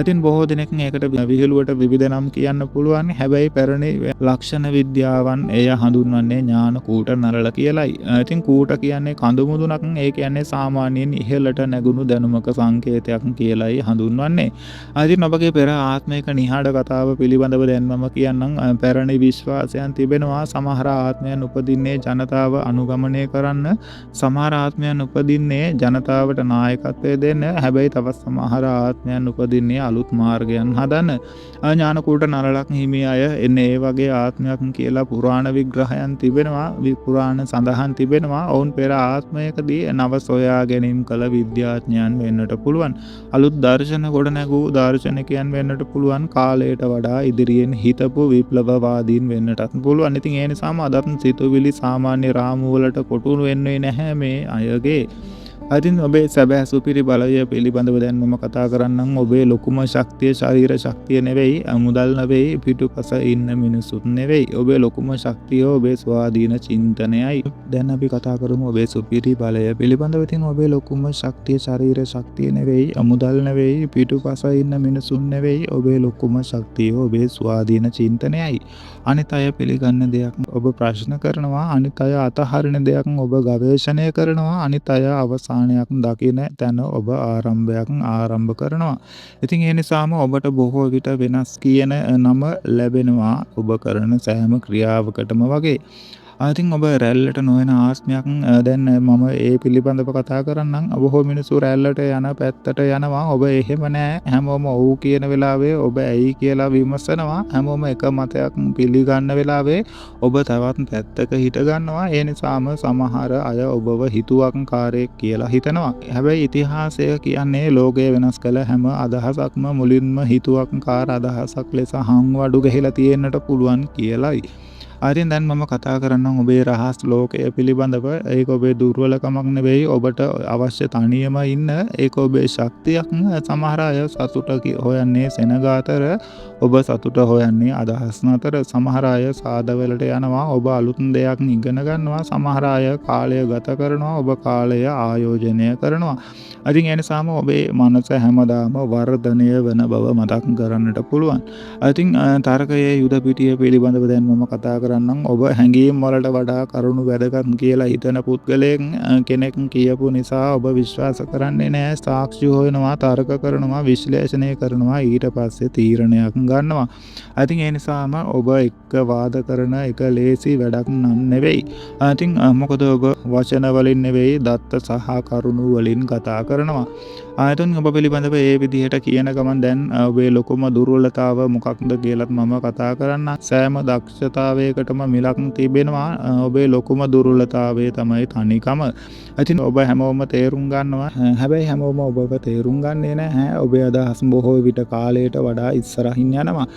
ඉතින් බොහෝ දෙනෙක් ඒකට විහිළුවට විවිධ නම් කියන්න පුළුවන්. හැබැයි පැරණි ලක්ෂණ විද්‍යාවන් එය හඳුන්වන්නේ ඥාන කූට නලල කියලයි. ඉතින් කූට කියන්නේ කඳු මුදුනක්. ඒ කියන්නේ සාමාන්‍යයෙන් ඉහළට නැගුණු දැනුමක සංකේතයක් කියලයි හඳුන්වන්නේ. ඉතින් ඔබගේ පෙර ආත්මයක නිහඬ කතාව පිළිබඳව දැන් මම කියන්නම්. පැරණි විශ්වාසයන් තිබෙනවා සමහර ආත්මයන් උපදින්නේ ජනතාව අනුගමනය කරන්න, සමහර ආත්මයන් උපදින්නේ ජනතාවට නායකත්වය දෙන්න. හැබැයි තවත් සමහර ආත්මයන් උපදින්නේ අලුත් මාර්ගයන් හදන්න. ඥානකූට නලලක් හිමි අය එන්නේ ඒ වගේ ආත්මයක් කියලා පුරාණ විග්‍රහයන් තිබෙනවා, පුරාණ සඳහන් තිබෙනවා. ඔවුන් පෙර ආත්මයකදී නව සොයා ගැනීම කළ විද්‍යාඥයන් වෙන්නට පුළුවන්. අලුත් දර්ශන ගොඩනැගූ දාර්ශනිකයන් වෙන්නට පුළුවන්. කාලයට වඩා ඉදිරියෙන් හිතපු විප්ලවවාදීන් වෙන්නටත් පුළුවන්. ඉතින් ඒ නිසාම අදත් සිතුවිලි සාමාන්‍ය රාමු වලට කොටු වෙන්නේ නැහැ මේ අයගේ. ඉතින් ඔබේ සැබෑ සුපිරි බලය පිළිබඳව දැන් මම කතා කරන්නම්. ඔබේ ලොකුම ශක්තිය ශරීර ශක්තිය නෙවෙයි, මුදල් නෙවෙයි, පිටුපස ඉන්න මිනිසුත් නෙවෙයි. ඔබේ ලොකුම ශක්තිය ඔබේ ස්වාධීන චින්තනයයි. දැන් අපි කතා කරමු ඔබේ සුපිරි බලය පිළිබඳව. ඉතින් ඔබේ ලොකුම ශක්තිය ශරීර ශක්තිය නෙවෙයි, මුදල් නෙවෙයි, පිටුපස ඉන්න මිනිසුන් නෙවෙයි. ඔබේ ලොකුම ශක්තිය ඔබේ ස්වාධීන චින්තනයයි. අනිත් අය පිළිගන්න දෙයක් ඔබ ප්‍රශ්න කරනවා, අනිත් අය අතහරින දෙයක් ඔබ ගවේෂණය කරනවා, අනිත් අය අවසානයක් දකින තැන ඔබ ආරම්භයක් ආරම්භ කරනවා. ඉතින් ඒ නිසාම ඔබට බොහෝ විට වෙනස් කියන නම ලැබෙනවා ඔබ කරන සෑම ක්‍රියාවකටම වගේ. ඉතින් ඔබ රැල්ලට නොයන ආත්මයක්. දැන් මම ඒ පිළිබඳව කතා කරන්නම්. බොහෝ මිනිස්සු රැල්ලට යන පැත්තට යනවා. ඔබ එහෙම නෑ. හැමෝම ඔව් කියන වෙලාවේ ඔබ ඇයි කියලා විමසනවා. හැමෝම එක මතයක් පිළිගන්න වෙලාවේ ඔබ තවත් පැත්තක හිට ගන්නවා. ඒ නිසාම සමහර අය ඔබව හිතුවක්කාරයෙක් කියලා හිතනවා. හැබැයි ඉතිහාසය කියන්නේ ලෝකය වෙනස් කළ හැම අදහසක්ම මුලින්ම හිතුවක්කාර අදහසක් ලෙස හංවඩු ගහලා තියෙන්නට පුළුවන් කියලයි. ඉතින් දැන් මම කතා කරන්නම් ඔබේ රහස් ලෝකය පිළිබඳව. ඒක ඔබේ දුර්වලකමක් නෙවෙයි. ඔබට අවශ්‍ය තනියම ඉන්න. ඒක ඔබේ ශක්තියක්. සමහර අය සතුට හොයන්නේ සෙනග අතර, ඔබ සතුට හොයන්නේ අදහස් අතර. සමහර අය සාදවලට යනවා, ඔබ අලුත් දෙයක් ඉගෙන ගන්නවා. සමහර අය කාලය ගත කරනවා, ඔබ කාලය ආයෝජනය කරනවා. ඉතින් ඒ නිසාම ඔබේ මනස හැමදාම වර්ධනය වෙන බව මතක් කරන්නට පුළුවන්. ඉතින් තර්කයේ යුද පිටිය පිළිබඳව දැන් මම කතා කරන්නම්. ඔබ හැඟීම් වලට වඩා කරුණු වැදගත් කියලා හිතන පුද්ගලයෙක් කෙනෙක් කියපු නිසා ඔබ විශ්වාස කරන්නේ නෑ. සාක්ෂි හොයනවා, තර්ක කරනවා, විශ්ලේෂණය කරනවා, ඊට පස්සේ තීරණයක් ගන්නවා. ඉතින් ඒ නිසාම ඔබ එක්ක වාද කරන එක ලේසි වැඩක් නම් නෙවෙයි. ඉතින් මොකද ඔබ වචන වලින් නෙවෙයි දත්ත සහ කරුණු වලින් කතා කරනවා. ආයතන ඔබ පිළිබඳව ඒ විදිහට කියන ගමන් දැන් ඔබේ ලොකුම දුර්වලතාව මොකක්ද කියලත් මම කතා කරන්න. සෑම දක්ෂතාවයකටම මිලක් තිබෙනවා. ඔබේ ලොකුම දුර්වලතාවය තමයි තනිකම. ඉතින් ඔබ හැමෝම තේරුම් ගන්නවා. හැබැයි හැමෝම ඔබව තේරුම් ගන්නේ නැහැ. ඔබේ අදහස් බොහෝ විට කාලයට වඩා ඉස්සරහින් යනවා.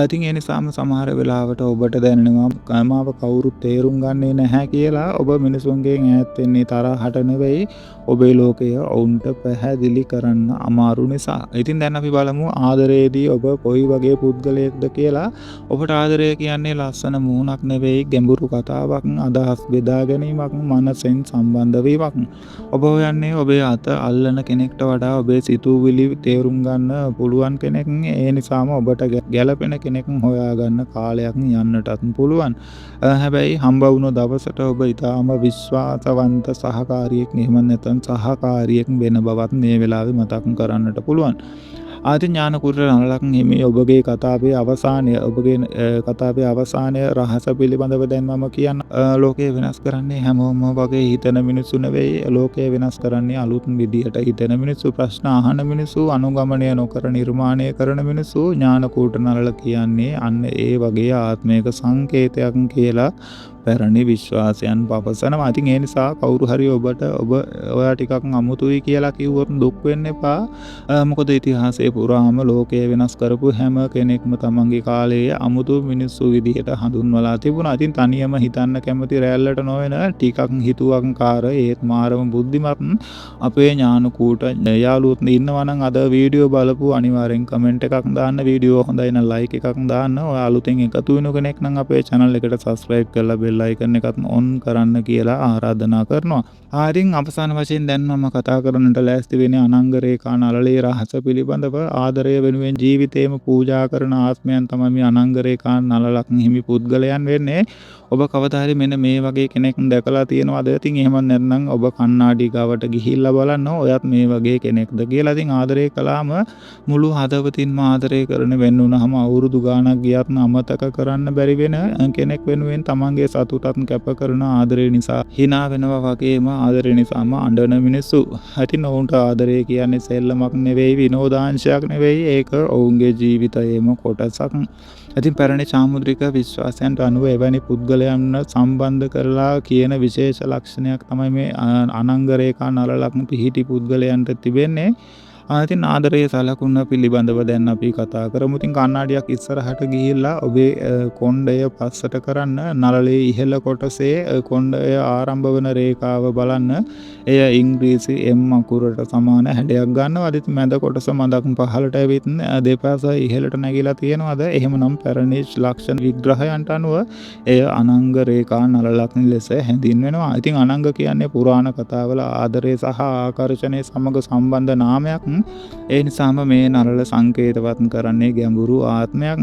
ඉතින් ඒ නිසාම සමහර වෙලාවට ඔබට දැනෙනවා මාව කවුරුත් තේරුම් ගන්නේ නැහැ කියලා. ඔබ මිනිසුන්ගෙන් ඈත් වෙන්නේ තරහට නෙවෙයි, ඔබේ ලෝකය ඔවුන්ට පැහැදිලි කරන්න අමාරු නිසා. ඉතින් දැන් අපි බලමු ආදරයේදී ඔබ කොයි වගේ පුද්ගලයෙක්ද කියලා. ඔබට ආදරය කියන්නේ ලස්සන මුහුණක් නෙවෙයි, ගැඹුරු කතාවක්, අදහස් බෙදා ගැනීමක්, මනසෙන් සම්බන්ධ වීමක්. ඔබ හොයන්නේ ඔබේ අත අල්ලන කෙනෙක්ට වඩා ඔබේ සිතුවිලි තේරුම් ගන්න පුළුවන් කෙනෙක්. ඒ නිසාම ඔබට ගැළපෙන කෙනෙක් හොයාගන්න කාලයක් යන්නටත් පුළුවන්. හැබැයි හම්බ වුණු දවසට ඔබ ඉතාම විශ්වාසවන්ත සහකාරියෙක් එහෙම නැත්නම් සහකාරියෙක් වෙන බවත් මේ වෙලාවේ මතක් කරන්නට පුළුවන්. ආ ඉතින් ඥානකූට නළලක් හිමි ඔබගේ කතාවේ අවසානය, ඔබගේ කතාවේ අවසානය රහස පිළිබඳව දැන් මම කියන්න. ලෝකය වෙනස් කරන්නේ හැමෝම වගේ හිතන මිනිස්සු නෙවෙයි. ලෝකය වෙනස් කරන්නේ අලුත් විදිහට හිතන මිනිස්සු, ප්‍රශ්න අහන මිනිස්සු, අනුගමනය නොකර නිර්මාණය කරන මිනිස්සු. ඥානකූට නළල කියන්නේ අන්න ඒ වගේ ආත්මයක සංකේතයක් කියලා පැරණි විශ්වාසයන් පවසනවා. ඉතින් ඒ නිසා කවුරු හරි ඔබට ඔබ ඔයා ටිකක් අමුතුයි කියලා කිව්වොත් දුක් වෙන්න එපා. මොකද ඉතිහාසයේ පුරාම ලෝකය වෙනස් කරපු හැම කෙනෙක්ම තමන්ගේ කාලයේ අමුතු මිනිස්සු විදිහට හඳුන්වලා තිබුණා. ඉතින් තනියම හිතන්න කැමති රැල්ලට නොවන ටිකක් හිතුවක්කාර ඒත් මාරම බුද්ධිමත් අපේ ඥානකූට යාළුවොත් ඉන්නවා නම් අද වීඩියෝ බලපු අනිවාර්යෙන් කමෙන්ට් එකක් දාන්න, වීඩියෝ හොඳයි නම් ලයික් එකක් දාන්න. ඔයා අලුතෙන් එකතු වෙන කෙනෙක් නම් අපේ channel එකට subscribe කරලා බෙල් අයිකන් එකත් ඔන් කරන්න කියලා ආරාධනා කරනවා. ඉතින් අවසාන වශයෙන් දැන් මම කතා කරන්නට ලෑස්ති වෙන්නේ අනංග රේඛා නළලේ රහස පිළිබඳව. ආදරය වෙනුවෙන් ජීවිතේම පූජා කරන ආත්මයන් තමයි මේ අනංග රේඛා නළලක් හිමි පුද්ගලයන් වෙන්නේ. ඔබ කවදා හරි මෙන්න මේ වගේ කෙනෙක් දැකලා තියෙනවද? ඉතින් එහෙම නැත්නම් ඔබ කණ්ණාඩි ගාවට ගිහිල්ලා බලන්න ඔයත් මේ වගේ කෙනෙක්ද කියලා. ඉතින් ආදරය කළාම මුළු හදවතින්ම ආදරය කරන වෙන්න වුණාම අවුරුදු ගාණක් ගියත් අමතක කරන්න බැරි වෙන කෙනෙක් වෙනුවෙන් තමන්ගේ සතුටත් කැප කරන ආදරය නිසා හිනා වෙනවා වගේම ආදරය නිසාම අඬන මිනිස්සු. ඉතින් ඔවුන්ට ආදරය කියන්නේ සෙල්ලමක් නෙවෙයි, විනෝදාංශයක් නෙවෙයි, ඒක ඔවුන්ගේ ජීවිතයේම කොටසක්. ඉතින් පැරණි සාමුද්‍රික විශ්වාසයන්ට අනුව එවැනි පුද්ගලයන්ව සම්බන්ධ කරලා කියන විශේෂ ලක්ෂණයක් තමයි මේ අනංග රේඛා නළලක් පිහිටි පුද්ගලයන්ට තිබෙන්නේ. ඉතින් ආදරයේ සලකුණ පිළිබඳව දැන් අපි කතා කරමු. ඉතින් කණ්ණාඩියක් ඉස්සරහට ගිහිල්ලා ඔබේ කොණ්ඩය පස්සට කරන්න, නළලේ ඉහළ කොටසේ කොණ්ඩය ආරම්භ වන රේඛාව බලන්න. එය ඉංග්‍රීසි M අකුරට සමාන හැඩයක් ගන්නවා. ඉතින් මැද කොටස මඳක් පහළට ඇවිත් දෙපස ඉහළට නැගිලා තියෙනවද? එහෙමනම් පැරණි ලක්ෂණ විග්‍රහයන්ට අනුව එය අනංග රේඛා නළලක් ලෙස හැඳින්වෙනවා. ඉතින් අනංග කියන්නේ පුරාණ කතාවල ආදරය සහ ආකර්ෂණය සමග සම්බන්ධ නාමයක්. ඒ නිසාම මේ නළල සංකේතවත් කරන්නේ ගැඹුරු ආත්මයක්.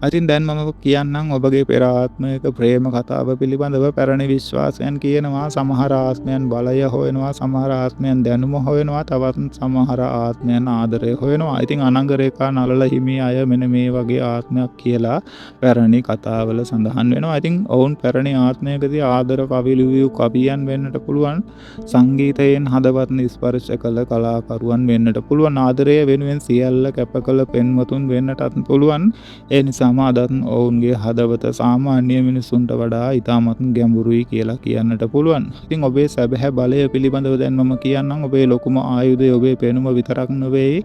ඉතින් දැන් මම කියන්නම් ඔබගේ පෙර ආත්මයක ප්‍රේම කතාව පිළිබඳව. පැරණි විශ්වාසයන් කියනවා සමහර ආත්මයන් බලය හොයනවා, සමහර ආත්මයන් දැනුම හොයනවා, තවත් සමහර ආත්මයන් ආදරය හොයනවා. ඉතින් අනංග රේඛා නළල හිමි අය මෙන්න මේ වගේ ආත්මයක් කියලා පැරණි කතාවල සඳහන් වෙනවා. ඉතින් ඔවුන් පැරණි ආත්මයකදී ආදර කවි ලියූ කවියන් වෙන්නට පුළුවන්, සංගීතයෙන් හදවත් ස්පර්ශ කළ කලාකරුවන් වෙන්නට පුළුවන්, ආදරය වෙනුවෙන් සියල්ල කැප කළ පෙන්වතුන් වෙන්නටත් පුළුවන්. ඒ නිසාම අදත් ඔවුන්ගේ හදවත සාමාන්‍ය මිනිසුන්ට වඩා ඉතාමත් ගැඹුරුයි කියලා කියන්නට පුළුවන්. ඉතින් ඔබේ සැබෑ බලය පිළිබඳව දැන් මම කියන්නම්. ඔබේ ලොකුම ආයුධය ඔබේ පෙනුම විතරක් නෙවෙයි,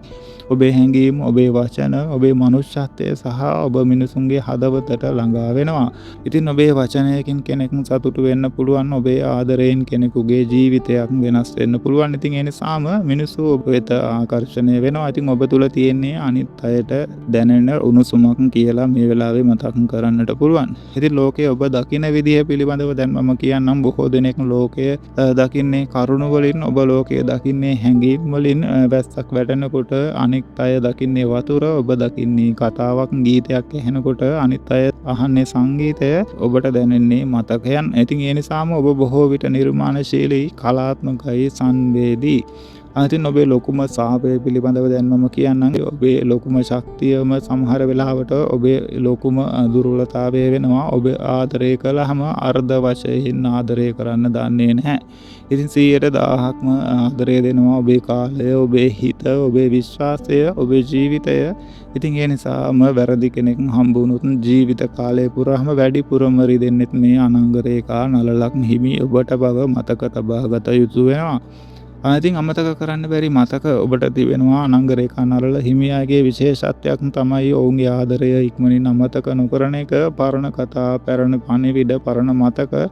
ඔබේ හැඟීම්, ඔබේ වචන, ඔබේ මනුෂ්‍යත්වය සහ ඔබ මිනිසුන්ගේ හදවතට ළඟා වෙනවා. ඉතින් ඔබේ වචනයකින් කෙනෙක් සතුටු වෙන්න පුළුවන්, ඔබේ ආදරයෙන් කෙනෙකුගේ ජීවිතයක් වෙනස් වෙන්න පුළුවන්. ඉතින් ඒ නිසාම මිනිස්සු ඔබ වෙත ආකර්ෂණය වෙනවා. ඉතින් ඔබ තුල තියෙන්නේ අනිත් අයට දැනෙන උණුසුමක් කියලා මේ වෙලාවේ මතක් කරන්නට පුළුවන්. ඉතින් ලෝකයේ ඔබ දකින විදිය පිළිබඳව දැන් මම කියන්නම්. බොහෝ දෙනෙක් ලෝකය දකින්නේ කරුණු වලින්, ඔබ ලෝකය දකින්නේ හැඟීම් වලින්. වැස්සක් වැටෙනකොට අනිත් අය දකින්නේ වතුර, ඔබ දකින්නේ කතාවක්, ගීතයක් ඇහෙනකොට අනිත් අය අහන්නේ සංගීතය, ඔබට දැනෙන්නේ මතකයන්. ඉතින් ඒ නිසාම ඔබ බොහෝ විට නිර්මාණශීලී, කලාත්මකයි, සංවේදී. ඉතින් ඔබේ ලොකුම සාපය පිළිබඳව දැන් මම කියන්නම්. ඔබේ ලොකුම ශක්තියම සමහර වෙලාවට ඔබේ ලොකුම දුර්වලතාවය වෙනවා. ඔබ ආදරය කළාම අර්ධ වශයෙන් ආදරය කරන්න දන්නේ නැහැ. ඉතින් 100%ක්ම ආදරය දෙනවා ඔබේ කාලය, ඔබේ හිත, ඔබේ විශ්වාසය, ඔබේ ජීවිතය. ඉතින් ඒ නිසාම වැරදි කෙනෙක් හම්බ වුණොත් ජීවිත කාලය පුරාම වැඩිපුරම රිදෙන්නෙත් මේ අනංග රේඛා නළලක් හිමි ඔබට බව මතක තබා ගත යුතු වෙනවා. ඉතින් අමතක කරන්න බැරි මතක ඔබට තිබෙනවා. අනංග රේඛා නළල හිමියාගේ විශේෂත්වයක් තමයි ඔවුන්ගේ ආදරය ඉක්මනින් අමතක නොකරන එක. පරණ කතා, පැරණි පණිවිඩ, පරණ මතක,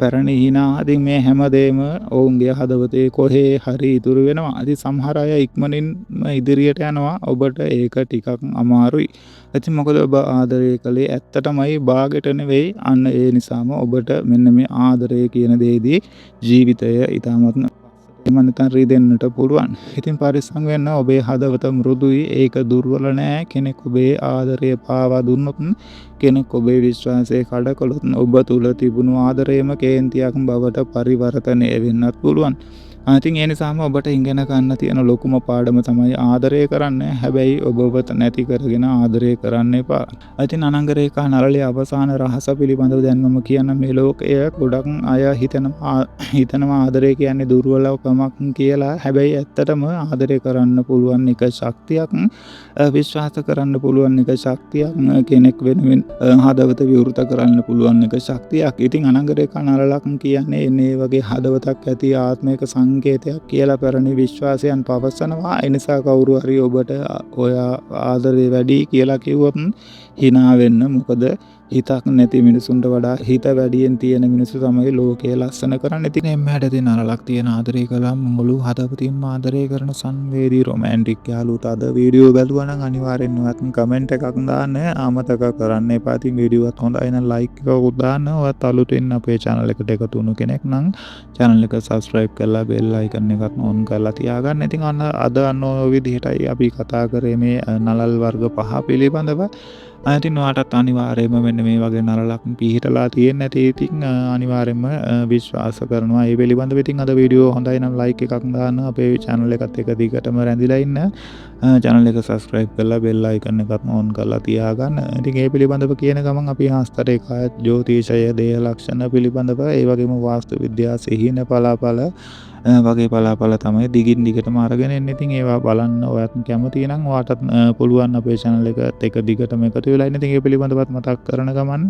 පැරණි හිනා, ඉතින් මේ හැමදේම ඔවුන්ගේ හදවතේ කොහේ හරි ඉතුරු වෙනවා. ඉතින් සමහර අය ඉක්මනින්ම ඉදිරියට යනවා, ඔබට ඒක ටිකක් අමාරුයි. ඉතින් මොකද ඔබ ආදරය කළේ ඇත්තටමයි, බාගෙට නෙවෙයි. අන්න ඒ නිසාම ඔබට මෙන්න මේ ආදරය කියන දේදී ජීවිතය ඉතාමත් එහෙම නැත්නම් රිදෙන්නට පුළුවන්. ඉතින් පරිස්සම් වෙන්න, ඔබේ හදවත මෘදුයි, ඒක දුර්වල නෑ. කෙනෙක් ඔබේ ආදරය පාවා දුන්නොත්, කෙනෙක් ඔබේ විශ්වාසය කඩ කළොත්, ඔබ තුල තිබුණු ආදරයම කේන්තියක් බවට පරිවර්තනය වෙන්නත් පුළුවන්. ඉතින් ඒ නිසාම ඔබට ඉගෙන ගන්න තියෙන ලොකුම පාඩම තමයි ආදරය කරන්න. හැබැයි ඔබ ඔබ නැති කරගෙන ආදරය කරන්න එපා. ඉතින් අනංග රේඛා නළලේ අවසාන රහස පිළිබඳව දැන් මම කියන්න, මේ ලෝකය ගොඩක් අය හිතනවා ආදරය කියන්නේ දුර්වලකමක් කියලා. හැබැයි ඇත්තටම ආදරය කරන්න පුළුවන් එක ශක්තියක්, විශ්වාස කරන්න පුළුවන් එක ශක්තියක්, කෙනෙක් වෙනුවෙන් හදවත විවෘත කරන්න පුළුවන් එක ශක්තියක්. ඉතින් අනංග රේඛා නළලක් කියන්නේ එන්නේ වගේ හදවතක් ඇති ආත්මික සංකේතයක් කියලා පැරණි විශ්වාසයන් පවසනවා. ඒ නිසා කවුරු හරි ඔබට ඔයා ආදරේ වැඩි කියලා කිව්වොත් හිනා වෙන්න. මොකද හිතක් නැති මිනිසුන්ට වඩා හිත වැඩියෙන් තියෙන මිනිස්සු තමයි ලෝකය ලස්සන කරන්නේ. ඉතින් එම්මහැට තියෙන නළලක් තියෙන ආදරය කළාම මුළු හදවතින්ම ආදරය කරන සංවේදී රොමැන්ටික් යාළුවෝ අද වීඩියෝ බැලුවා නම් අනිවාර්යෙන්ම ඔයත් කමෙන්ට් එකක් දාන්න අමතක කරන්න එපා. ඉතින් වීඩියෝවත් හොඳයි නම් ලයික් එකකුත් දාන්න. ඔයත් අලුතෙන් අපේ channel එකට එකතු වුණු කෙනෙක් නම් channel එක subscribe කරලා bell icon එකත් on කරලා තියාගන්න. ඉතින් අන්න අද අන්න ඔය විදිහටයි අපි කතා කරේ මේ නළල් වර්ග පහ පිළිබඳව. ඉතින් ඔයාටත් අනිවාර්යයෙන්ම මෙන්න මේ වගේ නළලක් පිහිටලා තියෙන්න ඇති. ඉතින් අනිවාර්යයෙන්ම විශ්වාස කරනවා ඒ පිළිබඳව. ඉතින් අද වීඩියෝ හොඳයි නම් ලයික් එකක් දාන්න, අපේ channel එකත් එක්ක දිගටම රැඳිලා ඉන්න, channel එක subscribe කරලා bell icon එකත් on කරලා තියාගන්න. ඉතින් ඒ පිළිබඳව කියන ගමන් අපි හස්තරේඛා ජ්‍යොතිෂය දේහ ලක්ෂණ පිළිබඳව, ඒ වගේම වාස්තු විද්‍යා සිහින පලාපල වගේ පලාපල තමයි දිගින් දිගටම අරගෙන එන්නේ. ඉතින් ඒවා බලන්න ඔයත් කැමති නම් ඔයාටත් පුළුවන් අපේ channel එකත් එක්ක දිගටම එකතු වෙලා ඉන්න. ඉතින් ඒ පිළිබඳවත් මතක් කරන ගමන්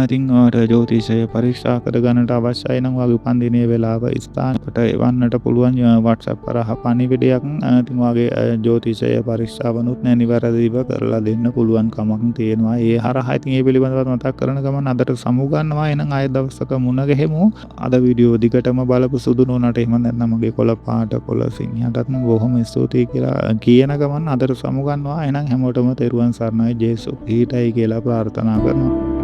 ඉතින් ඔයාට ජ්‍යොතිෂය පරීක්ෂා කරගන්නට අවශ්‍යයි නම් ඔයාගේ උපන්දිනයේ වේලාව ස්ථානකට එවන්නට පුළුවන් WhatsApp හරහා පණිවිඩයක්. ඉතින් ඔයාගේ ජ්‍යොතිෂය පරීක්ෂාවනුත් නිවැරදිව කරලා දෙන්න පුළුවන් කමක් තියෙනවා ඒ හරහා. ඉතින් ඒ පිළිබඳවත් මතක් කරන ගමන් අදට සමු ගන්නවා. එහෙනම් ආයෙ දවසක මුණ ගැහෙමු. අද වීඩියෝ දිගටම බලපු සුදු නෝනාට එහෙම නැත්නම් මගේ කොළ පාට කොළ සිංහටත් බොහොම ස්තුතියි කියලා කියන ගමන් අදට සමු ගන්නවා. එහෙනම් හැමෝටම තෙරුවන් සරණයි, ජේසු පිහිටයි කියලා ප්‍රාර්ථනා කරනවා.